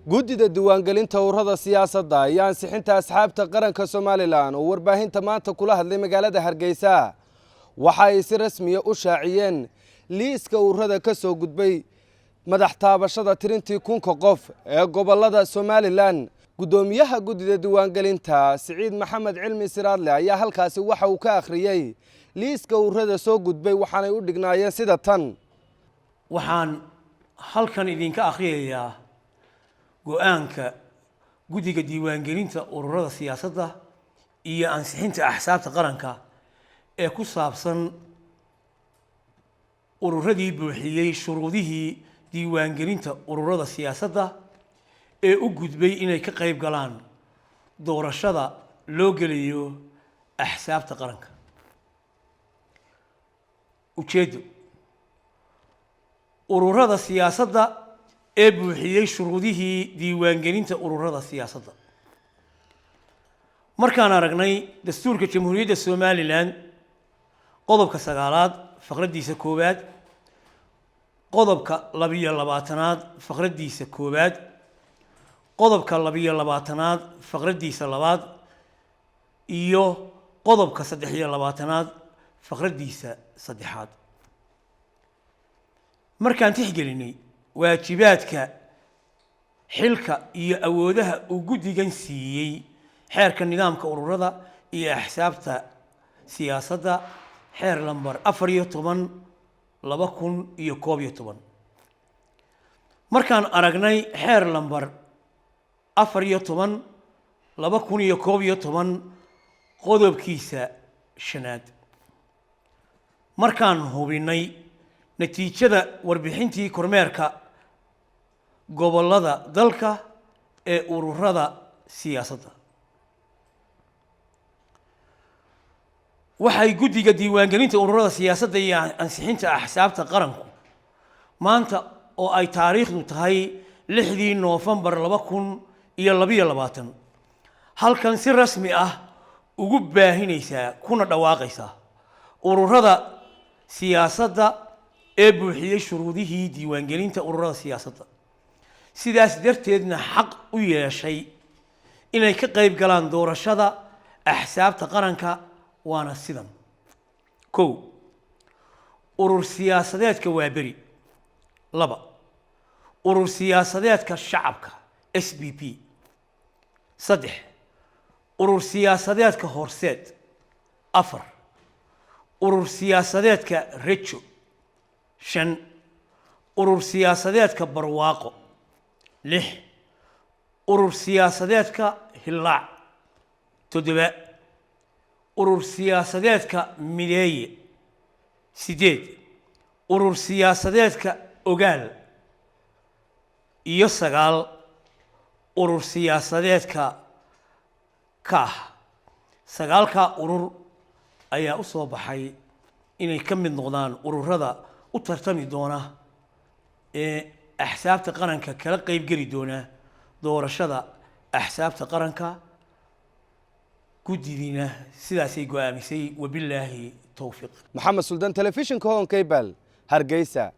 Guddida diiwaangelinta ururada siyaasadda iyo ansixinta asxaabta qaranka Somalilan oo warbaahinta maanta kula hadlay magaalada Hargeysa waxa ay si rasmiya u shaaciyeen liiska ururada ka soo gudbay madax taabashada tirintii 1000-ka qof ee gobolada Somalilan. Guddoomiyaha guddida diiwaangelinta, Siciid Maxamed Cilmi Siraadle, ayaa halkaasi waxa uu ka akhriyey liiska ururada soo gudbay, waxaanay u dhignaayeen sida tan. Waxaan halkan idinka akhriyayaa go-aanka guddiga diiwaangelinta ururada siyaasadda iyo ansixinta axsaabta qaranka ee ku saabsan ururadii buuxiyey shuruudihii diiwaangelinta ururada siyaasadda ee u gudbay inay ka qayb galaan doorashada loo gelayo axsaabta qaranka. Ujeeddo: ururada siyaasadda ee buuxiyey shuruudihii diiwaangelinta ururada siyaasadda. Markaan aragnay Dastuurka Jamhuuriyadda Somalilan qodobka 9aad faqraddiisa koowaad, qodobka 22aad faqraddiisa koowaad, qodobka 22aad faqraddiisa labaad iyo qodobka 23aad faqraddiisa saddexaad. Markaan tixgelinay waajibaadka xilka iyo awoodaha uu guddigan siiyey xeerka nidaamka ururada iyo axsaabta siyaasadda, xeer lambar 14/2011. Markaan aragnay xeer lambar 14/2011 qodobkiisa shanaad. Markaan hubinay natiijada warbixintii kormeerka gobollada dalka ee ururada siyaasadda. Waxay guddiga diiwaangelinta ururada siyaasadda iyo ansixinta axsaabta qaranku maanta oo ay taariikhdu tahay 6dii Noofembar 2022 halkan si rasmi ah ugu baahinaysaa kuna dhawaaqaysaa ururada siyaasadda ee buuxiyey shuruudihii diiwaangelinta ururada siyaasadda, sidaas darteedna xaq u yeeshay inay ka qayb galaan doorashada axsaabta qaranka, waana sidan: 1, Urur Siyaasadeedka Waaberi. 2, Urur Siyaasadeedka Shacabka SBP. 3, Urur Siyaasadeedka Horseed. 4, Urur Siyaasadeedka Rejo. 5, Urur Siyaasadeedka Barwaaqo. 6, Urur Siyaasadeedka Hillaac. 7, Urur Siyaasadeedka Mideeye. 8, Urur Siyaasadeedka Ogaal. Iyo 9, Urur Siyaasadeedka Kaah. Sagaalkaa urur ayaa u soo baxay inay ka mid noqdaan ururada u tartami doona ee axsaabta qaranka kala qeybgeli doona doorashada axsaabta qaranka. Guddidiina sidaasay go-aamisay. Wabilaahi towfiiq. Maxamed Suldaan, telefishinka Horn Cable, Hargeysa.